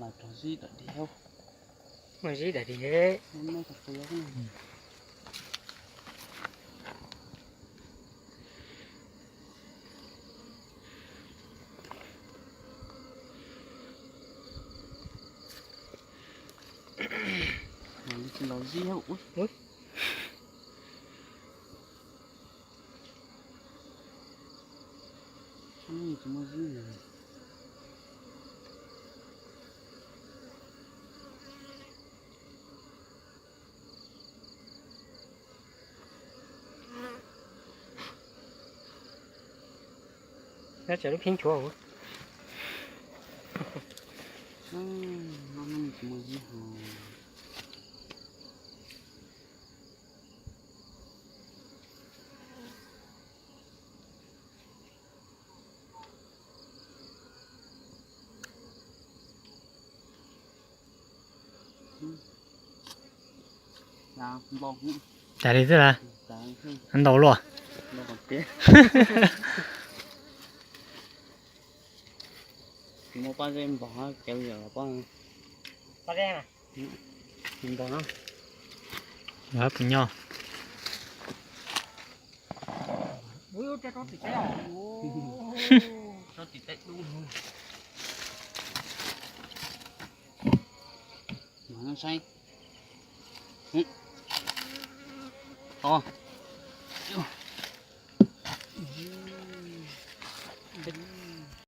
Los rov zib dam di. Muaj zib dam di. Los zib. Nyob tsam lub pheeb chuav. Tas li xwb las. Ntau luaj. Muaj pob zeb npog cawv yom, pob zeb npog no. Puas nyob? Saib. To.